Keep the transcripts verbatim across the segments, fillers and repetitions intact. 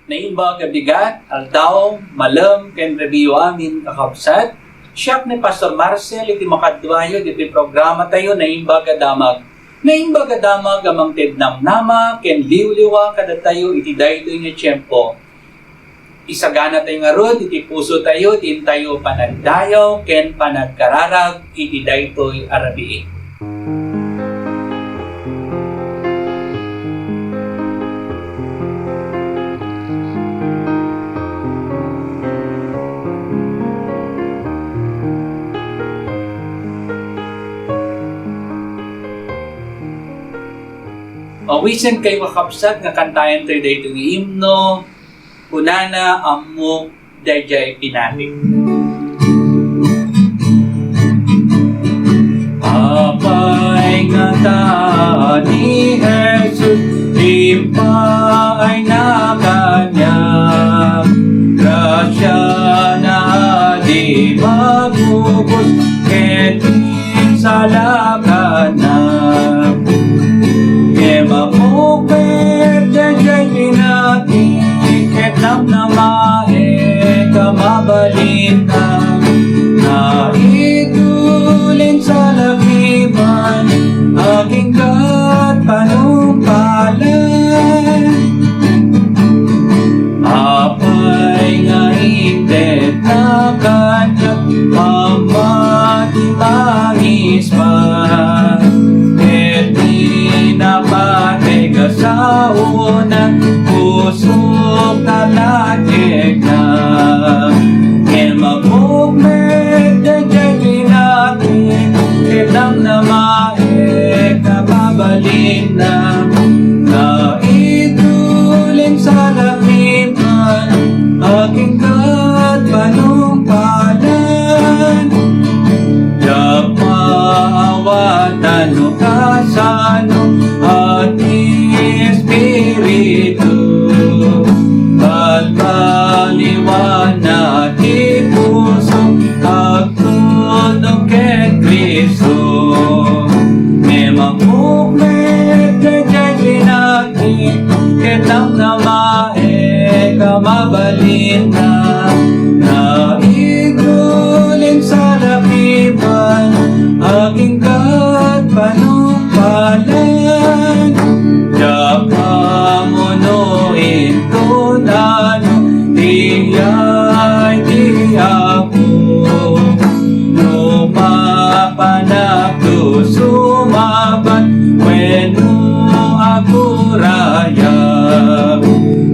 Naimbag a bigat, aldaw, malem, ken rabii amin, kakabsat. Siak ni Pastor Marcel iti makaduayo ditoy programatayo, Naimbag a Damag. Naimbag a Damag a mangted namnama ken liwliwa kadatayo iti daytoy nga tiempo. Isaganatayo ngarud iti pusotayo ti intayo panagdayaw ken panagkararag iti daytoy a rabii. Mawisen kayo, kakabsat, nga kantayan tayo daytoy nga himno. Kunana, Ammok daydiay pinatik. Apay ngata ni Jesus, impaayna kaniak, grasiana a di maubos, ket insalakanna. Ngem ammok met daydiay pinatik, ket namnamaek a mabalinna. Naidul, insalakiman, agingga ket panungpalan. Apay nga intedna kaniak, Ama ti mangispan, ket ti napateg a saona, pusok a latiekna. Ngem ammok met daydiay pinatik, ket namnamaek a mabalinna. Naidul, insalakiman, agingga ket panungpalan. Diak maawatan no kasano a ti Espiritu, balbaliwanna ti puso, agtulnog ken Cristo. Ngem ammok met daydiay pinatik, ket namnamaek a mabalinna. Naidul, insalakiman, agingga ket panungpalan. Diak ammo no inton ano ti iyay ti Apo. No mapanak to sumabak wenno agurayak,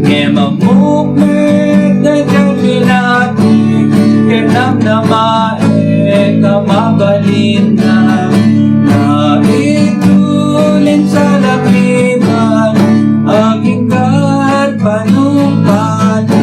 ngem ammok met daydiay pinatik, ket namnamaek a mabalinna. Naidul, insalakiman, agingga ket panungpalan.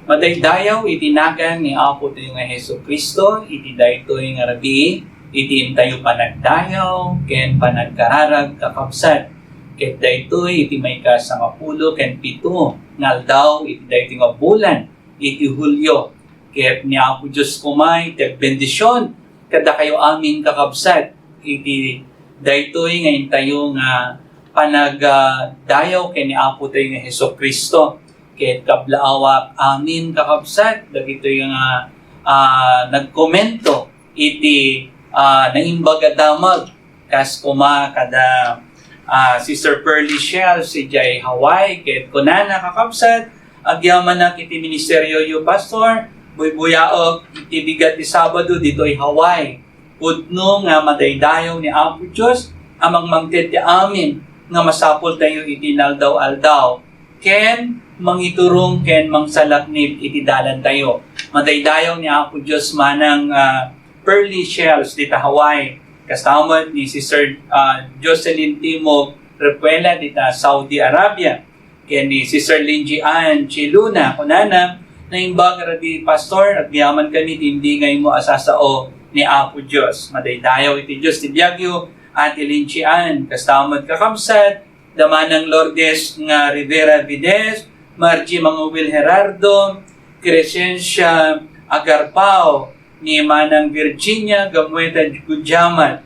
Madaydayaw iti nagan ni Apo tayo nga Jesu-Cristo iti daytoy nga rabii, iti intayo panagdayaw ken panagkararag, kakabsat. Ket daytoy iti maikasangapulo ken pito nga aldaw iti daytoy nga bulan iti Julio. Ket ni Apo Dios koma iti agbendision kadakayo amin, kakabsat, iti daytoy nga intayo nga panag-, ah, dayaw ken ni Apo tayo nga Jesu-Cristo. Ket kablaawak amin, kakabsat, dagitoy nga, ah, nagkomento iti, ah, Naimbag a Damag, kas koma kada, ah, Sister Pearly Shells idiay Hawaii, ket kunana, kakabsat, agyamanak iti ministerioyo, Pastor, buybuyaek iti bigat ti Sabado ditoy Hawaii. Pudno nga madaydayaw ni Apo Dios a mangmangted ti amin nga masapultayo iti inaldaw-aldaw ken mangiturong ken mangsalaknib iti dalantayo. Madaydayaw ni Apo Dios manang, ah, Pearly Shells dita Hawaii. Kasta met ni Sister, ah, Jocelyn Timog Repuela dita Saudi Arabia. Ken ni Sister Linji Ann Chiluna, kunana, "Naimbag a rabii, Pastor, agyamankami iti indingaymo a sasao ni Apo Dios." Madaydayaw iti Dios ti biagyo, Ate Linji Ann, kasta met, kakabsat, da manang Lourdes nga Rivera Vides, Margie Mangawil Gerardo, Crescencia Agarpao, ni manang Virginia Gamueta Gudiaman,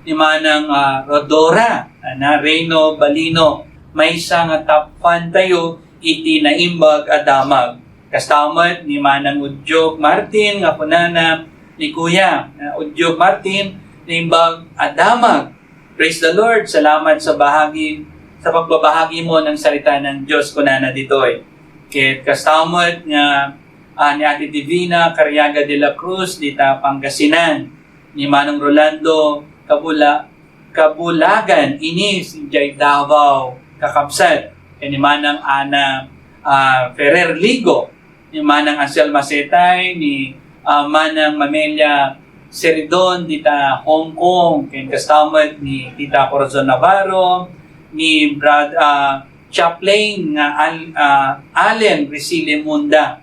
ni Manang, ah, Rodora, ana, Reyno Balino, maysa nga top fan tayo iti naimbag a damag. Kasta met ni Manang Udyok Martin nga kunana ni Kuya, ah, Udyok Martin, naimbag a damag. Praise the Lord. Salamat sa bahagi, sa pagbabahagi mo ng salita ng Diyos, kunana ditoy. Ket kasta met nga, ah, ni Ate Divina Cariaga de la Cruz, dita Pangasinan, ni Manong Rolando Kabula-, Kabulagan, ini si Jay Davao, kakabsat, ken ni Manang Ana, ah, Ferrer Ligo, ni Manang Ansel Masetay, ni, ah, Manang Mamelia Seridon, dita Hong Kong, ken kasta met ni Tita Corazon Navarro, ni Brad-, ah, Chaplain nga Al-, ah, Allen Resile Munda,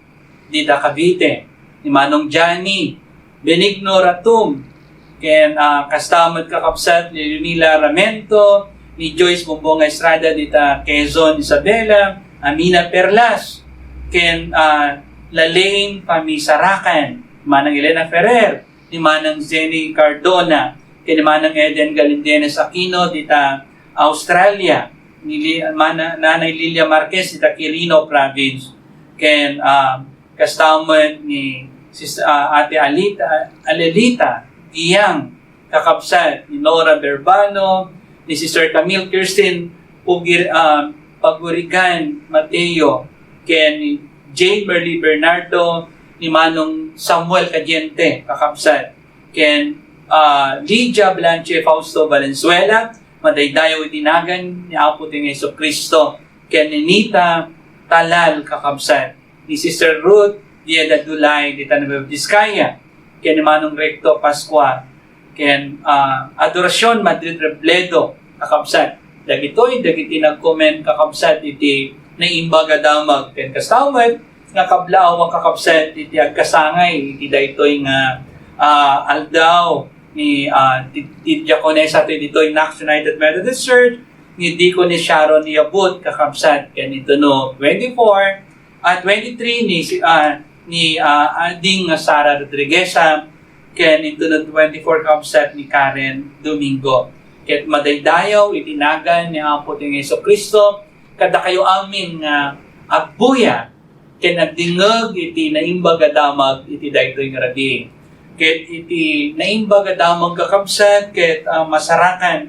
dita Cavite, ni Manong Johnny, Benigno Ratum, ken, ah, kasta met kakabsat ni Leonila Ramento, ni Joyce Bombonga Estrada dita Quezon, Isabela, Amina Perlas, ken, ah, Lalaine Pamisarakan, Manang Elena Ferrer, ni Manang Zenny Cardona, ken ni Manang Eden Galindenes Aquino dita Australia, ni Li-, Mana-, Nanay Lilia Marquez dita Quirino Province, ken, ah, kasta met ni Sis-, ah, Ate Alita, Alelita Giang, kakabsat ni Nora Berbano, ni Sister Camille Kirsten Pugir-, ah, Pagurigan Mateo, ken ni Jane Merly Bernardo, ni Manong Samuel Cadiente, kakabsat, ken, ah, Lydia Blanche Fausto Valenzuela, madaydayaw iti nagan ni Apo ti Jesu-Cristo, ken ni Nita Talal, kakabsat, ni Sister Ruth Dieda Dulay, dita Nueva Vizcaya, ken ni Manong Recto Pascua, ken, ah, Adoracion Madrid Robledo, kakabsat. Dagitoy, dagiti nag-comment, kakabsat, iti naimbag a damag, ken kasta met nga kablaaw a kakabsat iti agkasangay iti daytoy nga, ah, aldaw ni, ah, ti, ti Diakonesa ti ditoy Knox United Methodist Church, ni Deaconess Sharon Yabut, kakabsat, ken iti no twenty-four, ah, twenty-three ni si, ah, ni, ah, Ading Sara Rodrigueza, ken inton no twenty-four kakabsat ni Karen Domingo. Ket madaydayaw iti nagan ni Apo ti Jesu-Cristo, kadakayo amin nga agbuya ken agdingngeg iti naimbag a damag iti daytoy nga rabii. Ket iti naimbag a damag, kakabsat, ket, ah, masarakan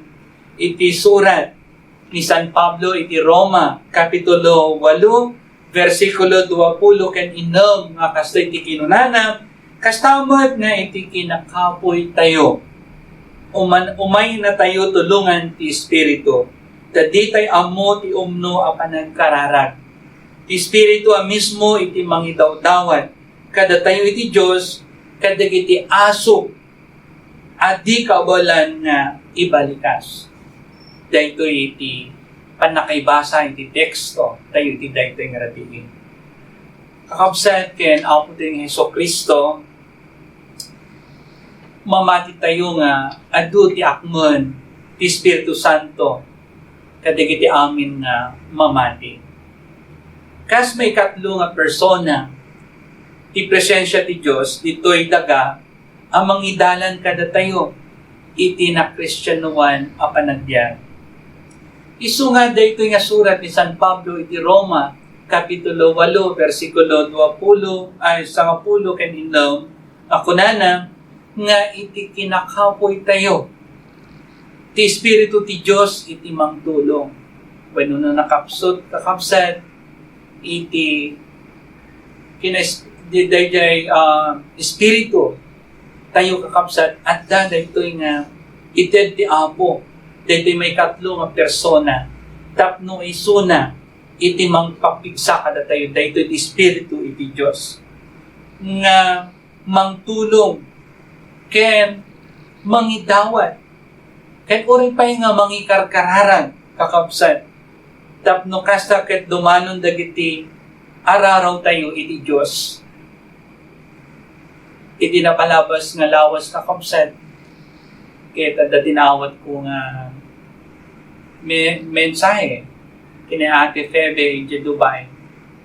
iti surat ni San Pablo iti Roma, Kapitulo walu, bersikulo duapulo ken innem, nga kastoy ti kinunana, kasta met nga iti kinakapuy tayo, uman, umayna tayo tulongan ti Espiritu, ta ditay ammo ti umno a panagkararag. Ti Espiritu a mismo iti mangidawdawat kadatayo iti Dios, kadagiti aso a di kabaelan nga ibalikas. Daytoy iti pannakaibasa iti teksto tayo iti daytoy nga rabii. Kakabsat ken Apo tayo nga Jesu-Cristo, mamati tayo nga adu ti akmen ti Espiritu Santo kadagiti amin nga mamati. Kas maikatlo nga persona ti presensia ti Dios ditoy daga a mangidalan kadatayo iti nakristianoan a panagbiag. Isu nga daytoy nga surat ni San Pablo iti Roma, Kapitulo walu, bersikulo duapulo, ay, sangapulo ken innem, a kunana nga iti kinakapuy tayo, ti Espiritu ti Dios iti mangtulong. Wenno no nakapsut, kakabsat, iti kines-, di-, daydiay, ah, Espiritu tayo, kakabsat, adda daytoy nga ited ti Apo, daytoy maikatlo nga persona, tapno isuna iti mangpapigsa kadatayo, daytoy ti Espiritu iti Dios nga mangtulong ken mangidawat, ken uray pay nga mangikarkararag, kakabsat, tapno kasta ket dumanon dagiti araraw tayo iti Dios. Iti napalabas nga lawas, kakabsat, ket adda tinawat ko nga me-, mensahe ken ni Ate Febe iti Dubai.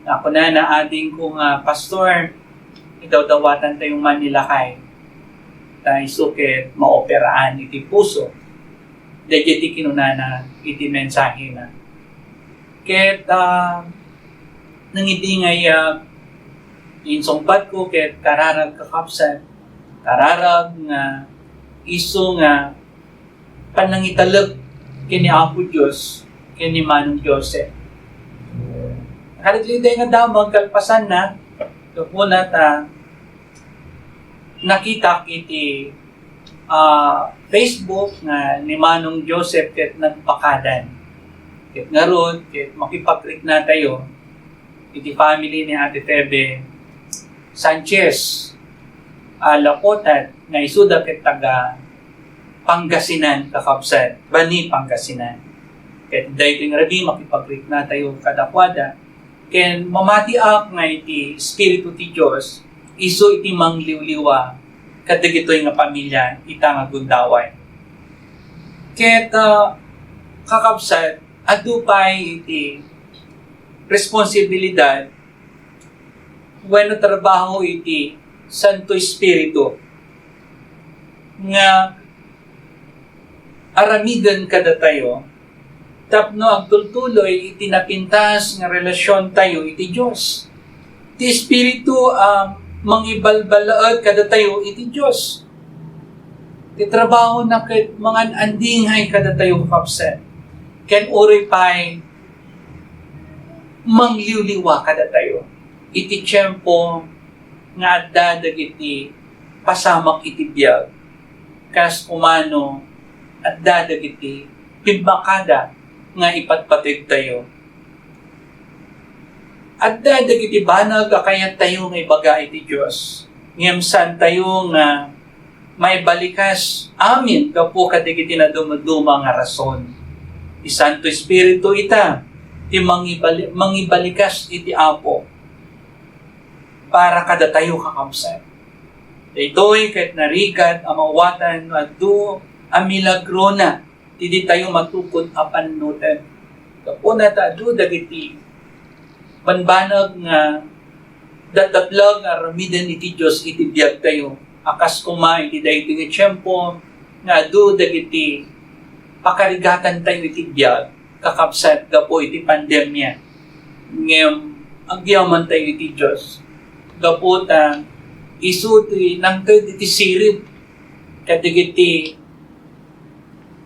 Nga kunana, adingko nga, "Pastor, idawdawatan tayo man ni lakay. Ta isu ket maoperaan iti puso." daydiay ti kinunana iti mensahena. Ket, ah, nangibingay, ah, insungbatko ket kararag kakabsat, kararag nga isu nga panangitalek ken ni Apo Dios ken ni Manong Joseph. Nakadagiti nga damag kalpasanna, gapuna ta nakitak iti, ah, Facebook nga ni Manong Joseph ket nagpakadan. Ket ngarud, ket makipagriknatayo iti family ni Ate Febe Sanchez, a Lapotan, nga isuda ket taga Pangasinan, kakabsat, Bani, Pangasinan. Ket daytoy nga rabii, makipagriknatayo kadakuada, ken mamatiak nga iti Espiritu ti Dios, isu iti mangliwliwa kadagitoy nga pamilia ita nga gundaway. Ket, ah, kakabsat, adu pay iti responsibilidad wenno trabaho iti Santo Espiritu nga aramiden kadatayo tapno agtultuloy iti napintas nga relasiontayo iti Dios. Ti Espiritu a mangibalbalaed kadatayo iti Dios. Ti trabahona ket mangan-andingay kadatayo, kakabsat. Ken uray pay mangliwliwa kadatayo iti tiempo nga adda dagiti pasamak iti biag, kas kumano adda dagiti pimmakada nga ipatpategtayo. Adda dagiti banag a kayattayo nga ibaga iti Dios, ngem saantayo nga maibalikas amin gapu kadagiti nadumaduma nga rason. Ti Santo Espiritu ita ti mangibali-, mangibalikas iti Apo para kadatayo, kakabsat. Daytoy ket narigat a mawatan no adu a milagrona ti ditayo matukod a pannutem. Gapuna ta adu dagiti banbanag nga datablag nga aramiden iti Dios iti biagtayo, a kas koma iti daytoy nga tiempo nga adu dagiti pakarigatantayo iti biag, kakabsat, gapu iti pandemia. Ngem agyamantayo iti Dios, gapu ta isu ti nangted iti sirib kadagiti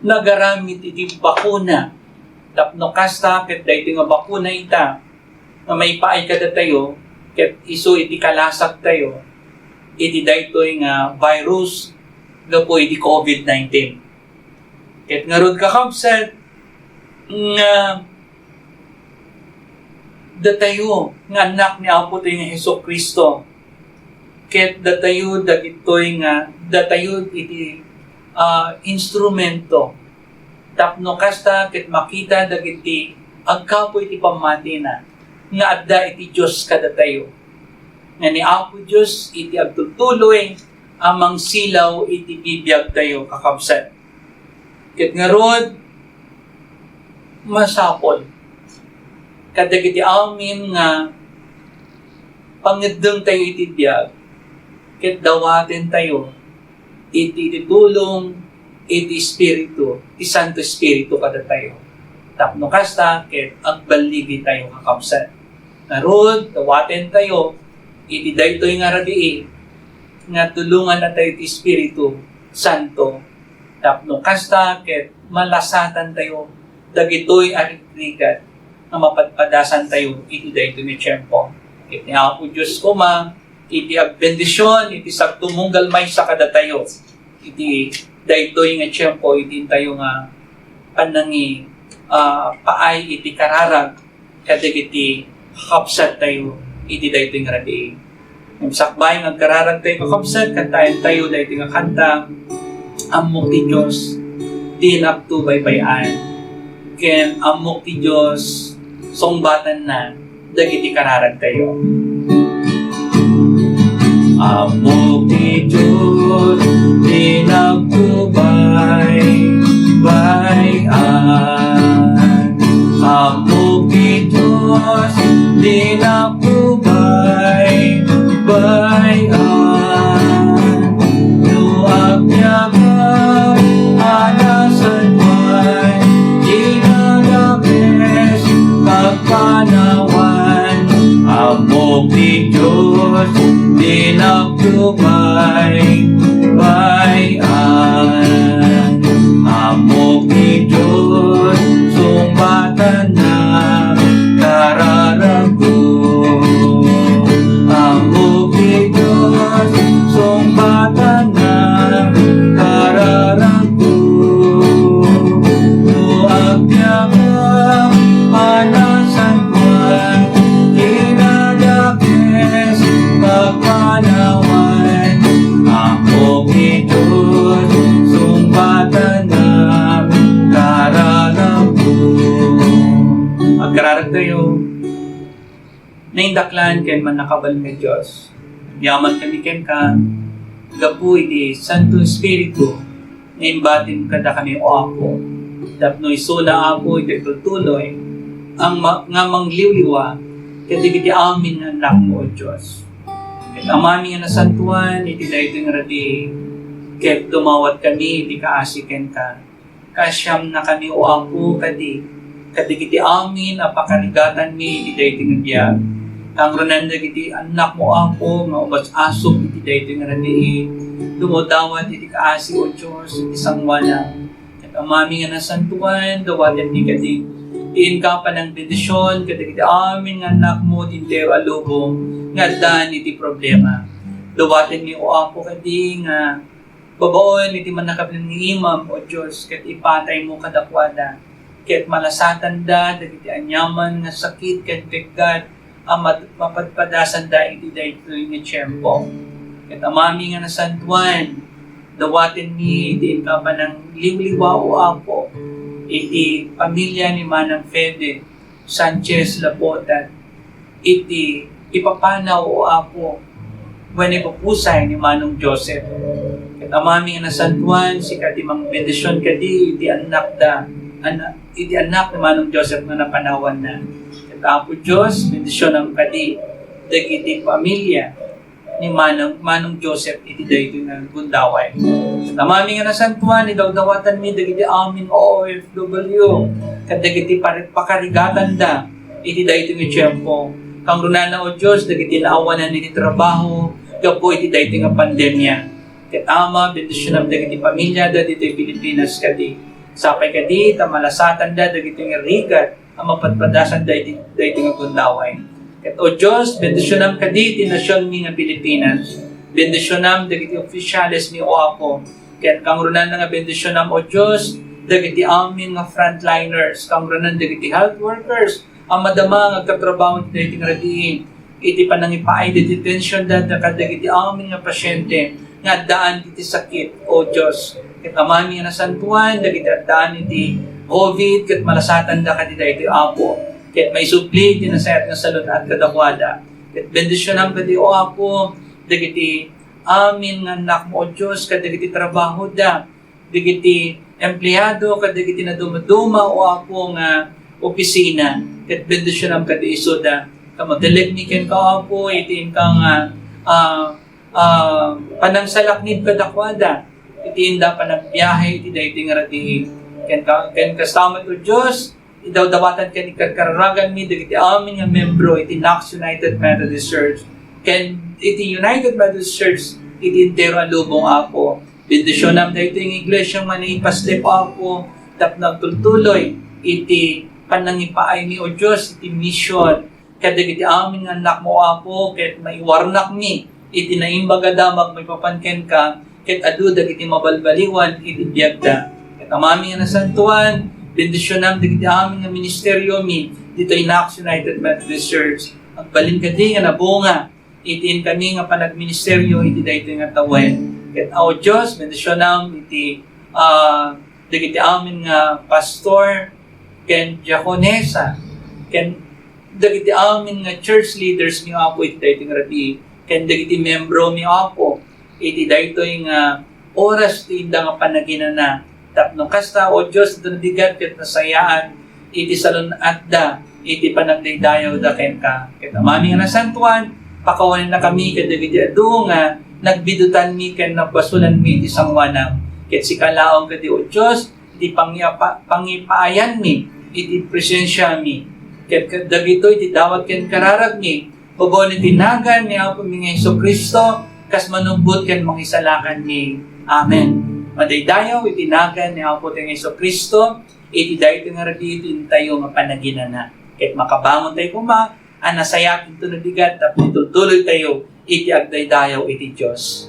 nagaramid iti bakuna. Tapno kasta, ket daytoy nga bakuna ita nga maipaay kadatayo, ket isu iti kalasagtayo iti daytoy nga virus gapu iti covid nineteen. Ket ngarud, kakabsat, nga datayo nga annak ni Apo tayo nga Jesu-Cristo, ket datayo dagitoy nga, datayo iti, ah, instrumento tapno kasta ket makita dagiti agkapu iti pammatina nga adda iti Dios kadatayo, nga ni Apo Dios iti agtultuloy a mangsilaw iti bibiagtayo, kakabsat. Ket ngarud, masapul kadagiti amin nga pangeddengtayo iti biag, ket dawatentayo iti, iti tulong iti Espiritu, ti Santo Espiritu kadatayo. Tapno kasta, ket agballigitayo, kakabsat. Ngarud, dawatentayo iti daytoy nga rabii nga tulongannatayo ti Espiritu Santo. Tapno kasta, ket malasatantayo dagitoy a rigrigat nga mapadpadasantayo iti daytoy nga tiempo. Ket ni Apo Dios koma iti agbendision iti sagtumunggal maysa kadatayo iti daytoy nga tiempo, iti intayo nga panangi-, ah, paay iti kararag kadagiti kakabsattayo iti daytoy nga rabii. Ngem sakbay nga agkararagtayo, kakabsat, kantaentayo daytoy nga kanta, Ammok ti Dios, dinakto baybay-an, ken Ammok ti Dios, sungbatanna dagiti kararagtayo. Ammok ti Dios, dinakto baybay-an. Ammok ti Dios, dinakto baybay-an. No agyaman a nasanway, Naindaklan ken mannakabalin nga Dios, yaman kami kenka gapu iti Santo Espiritu nga imbatim kadakami, O Apo, tapno isuna, Apo, iti tultuloy ang ma-, nga mangliwliwa kadagiti amin nga annakmo, O Dios. Ket Amami nga nasantuan, iti daytoy nga rabii, ket dumawat kami iti kaasi kenka. Kaasiamnakami, O Apo, kadi, kadagiti amin a pakarigatanmi iti daytoy nga biag. Kangrunan dagiti annakmo, Apo, nga umas-asop iti daytoy nga rabii, dumawdawat iti kaasi, O Dios, iti sangoanam. Ket Amami nga nasantuan, dawatenmi kadi ti inka panangbendision kadagiti amin nga annakmo ti entero a lubong nga addaan iti problema. Dawatenmi, O Apo, kadi nga babaen iti mannakabalin nga imam, O Dios, ket ipataymo kadakuada, ket malasatanda dagiti aniaman nga sakit ken peggad a mad-, mapadpadasanda iti daytoy nga tiempo. Ket Amami nga nasantuan, dawatenmi iti inka panangliwliwa, O Apo, iti pamilia ni Manang Fede Sanchez Labotan, iti ipapanaw, O Apo, wenno ipupusay ni Manong Joseph. Ket Amami nga nasantuan, sika ti mangbendision kadi iti annakda, anna-, iti annak ni Manong Joseph nga napanawanna. Ket Apo Dios, bendisionam kadi dagiti pamilia ni Manong, Manong Joseph iti daytoy nga gundaway. Ket Amami nga nasantuan, idawdawatanmi dagiti amin O F W ket dagiti pari-, pakarigatanda iti daytoy nga tiempo. Kangrunana, O Dios, dagiti naawanan iti trabaho gapu iti daytoy nga pandemia. Ket Ama, bendisionam dagiti pamiliada ditoy Pilipinas kadi. Sapay kadi ta malasatanda dagitoy nga rigat a mapadpadasanda iti daytoy nga gundaway. Ket, O Dios, bendisionam kadi ti nasionmi nga Pilipinas. Bendisionam dagiti ofisialesmi, O Apo. Ket kangrunana nga bendisionam, O Dios, dagiti amin nga frontliners, kangrunan dagiti health workers a madama nga agtatrabaho iti daytoy nga rabii, iti panangipaay dagiti tensionda kadagiti amin nga pasiente nga addaan iti sakit, O Dios. Ket Amami nga nasantuan, dagiti addaan iti covid ket malasatanda kadi daytoy, Apo, ket maisubli iti nasayaat nga salun-at kadakuada. Ket bendisionam kadi, O Apo, dagiti amin nga annakmo, O Dios, kadagiti trabahoda, dagiti empleado, kadagiti nadumaduma, O Apo, nga opisina, ket bendisionam kadi isuda. Kamatellekmi kenka, Apo, iti inka nga, ah, ah, panangsalaknib kadakuada, iti inda panagbiahe iti daytoy nga rabii. Ken ka-, ken kasta met, O Dios, idawdawatan ken ikarkararaganmi dagiti amin nga membro iti Knox United Methodist Church, ken iti United Methodist Church iti entero a lubong, Apo. Bendisionam daytoy nga iglesia nga managipaslip, Apo, tapno agtultuloy iti panangipaaymi, O Dios, iti mission kadagiti amin nga annakmo, Apo, ket maiwarnakmi iti naimbag a damag maipapan kenka, ket adu dagiti mabalbaliwan iti biagda. Ket Amami nga nasantuan, bendisionam dagiti amin nga ministeriomi ditoy Knox United Methodist Church. Agbalin kadi nga nabunga iti inkami nga panagministerio iti daytoy nga tawen. Ket, O Dios, bendisionam iti, ah, dagiti amin nga pastor ken diakonesa, ken dagiti amin nga church leaders mi, Apo, iti daytoy nga rabii, ken dagiti membro mi, Apo, iti daytoy nga oras ti inda nga panaginana. Tapno kasta, O Dios, iti nabigat ket nasayaan iti salun-atda iti panagdaydayawda kenka. Ket Amami nga nasantuan, pakawanennakami kadagiti adu nga nagbidutanmi ken nabasolanmi iti sangoanam. Ket sika laeng kadi, O Dios, iti pangiapa-, pangipaayanmi iti presensiami. Ket, ket dagitoy ti dawat ken kararagmi, babaen iti nagan ni Apomi nga Jesu-Cristo, kas manubbot ken mangisalakanmi. Amen. Madaydayaw iti nagan ni Apo tayo nga Jesu-Cristo, iti daytoy nga rabii ti intayo nga panaginana. Ket makabangon tayo koma a nasayaat inton nabigat tapno itultuloy tayo iti agdaydayaw iti Dios.